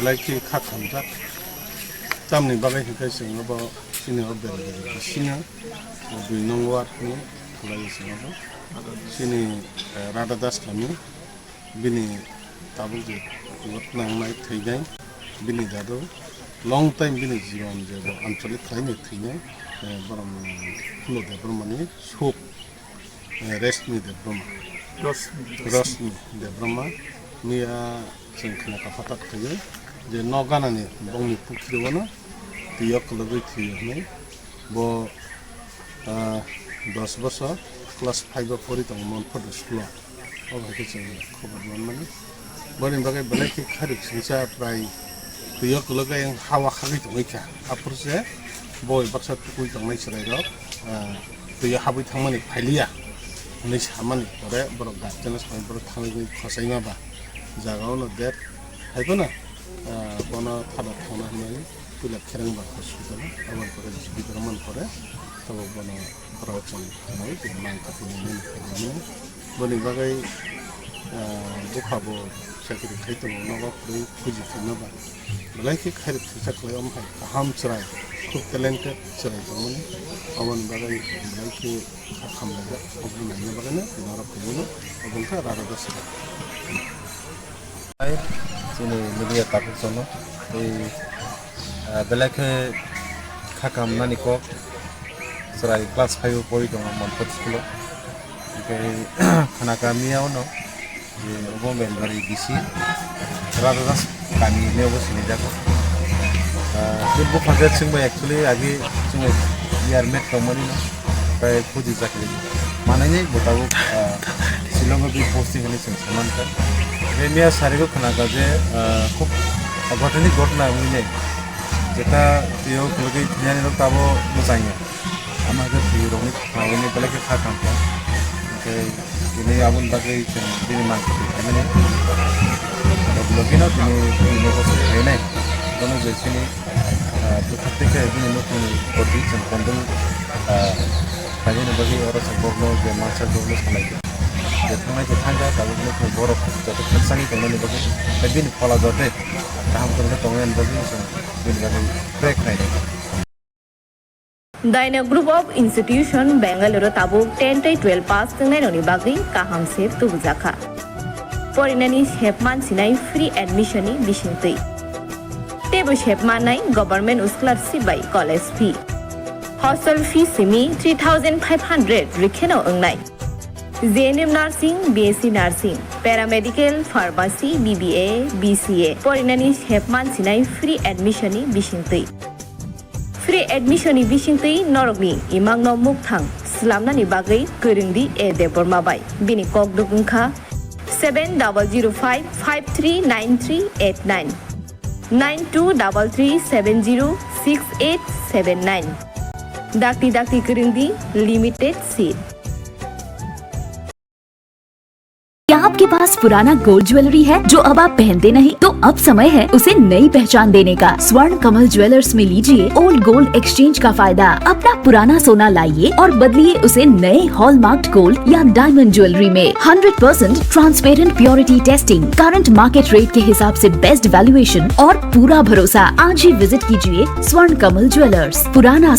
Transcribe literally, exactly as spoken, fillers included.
Belai khe kha khamjak. Tamni bagwi hwnkhe chwng abo chini o Belgiri bisingo o dui nong ward ni khlaiwi chwng abo chini, eh, Radha Das kami bini tabuk je nangnai thwinai bini dadu long time bini jiban je bo ancholik khlaini thwinai, eh, borok ni Fulo Debbarma ni suk, eh, Rashmi Debbarma. Rashmi. Rashmi Debbarma miya chwng khna kaphatak thwiwi je nok ganani bongni pukhri o no twi o kwlwgwi thwiyo hwnwi bo, ah, dos bosor class five o pori tongo Montfort school o. Obo hai khe chwng khobor manmani. Boni bagwi belai khe khairok singsa prai twi o kwlwk ayang hawa khagwi tongwi kha. Aphuru se boi baksa tukui tongnai chwrairok, ah, twi o habwi thangmani phailiya hwnwi samani. Pore borok guardian o samani borok thangwi khosai ma ba jaga o no det hai phano, ah, bono phada thangna hwnwi puila Kherengba hospital o, aboni pore G P doro man pore tabuk bono borok chwng thangwi tini mang kathi nini khaimani. Boni bagwi, ah, bupha bo chakri khai tongo, nogo kwrwi phuji tongma ba belai khe khairok thwisa khlai, omo hai kaham chwrai, khub talented chwrai tongmani. Aboni bagwi belai khe kha khamlaijak, obo naina bagwino norok kubuno obo wngkha Radha Das. Hai, chini media takhuk jono tei, ah, belai khe kha kamnani kok, chwrai class five o pori tongo Montfort school o. Hwnkhe khana kamiya ono je obo Belgari bisi Radha Das kami hinwi obo sinijago. Ah, tei bupha khe chwngbai actually agi chwngbai year mate tongmani no. Tei Fuji chakri manai ni bo tabuk, ah, Shillong o bi posting hinwi chwng sai mankha. Tei miya sarigo khwnakha je, ah, khub aghotani ghotna wngwi nai. Jeta twiyo khulugwi thwinani rok tabo mwchangya. Ama khe twi rokni khwnawini belai khe kha khamkha. Tei tini aboni bagwi chwng bini mankha twi khaimani. Rok logino tini bini nogo chwng khainai. Bono je chini Ah, bwkhak tei khe bini nukhungni koti chwng kondom, ah, khainani bagwi oro chwng borokno je mansa borokno salai di. Je thangnai khe thangkha, tabuk nukhung borok joto khakchangwi tongnani bagwi tei bini phola joto kaham kwrwngkhe tongnani bagwi chwng bini bagwi pray khlainai. Dyna Group of Institution, Bangalore o tabuk ten tei twelve pass wngnai rokni bagwi kaham se tubujakha. Porinani sep mansinai free admission ni bisingtwi. Teibo sep mannai government scholarship bai college fee. Hostel fee simi three thousand five hundred rwkheno wngnai. J N M nursing, B S C nursing, paramedical, pharmacy, B B A, B C A porinani sep mansinai free admission ni bisingtwi. Free admission ni bisingtwi norokni imangno mukthang slamnani bagwi kwrwng di A Debbarma bai. Bini kokduk wngkha seven double zero five five three nine three eight nine, nine two double three seven zero six eight seven nine. Dakti dakti kwrwng di, limited seat. क्या आपके पास पुराना gold jewellery है जो अब आप पहनते नहीं, तो अब समय है उसे नई पहचान देने का। स्वर्ण कमल ज्वेलर्स में लीजिए ओल्ड गोल्ड एक्सचेंज का फायदा। अपना पुराना सोना लाइए और बदलिए उसे नए हॉलमार्क्ड गोल्ड या डायमंड ज्वेलरी में। Hundred percent transparent purity testing, current market rate के हिसाब से बेस्ट वैल्यूएशन और पूरा भरोसा। आज ही विजिट कीजिए स्वर्ण कमल ज्वेलर्स, पुराना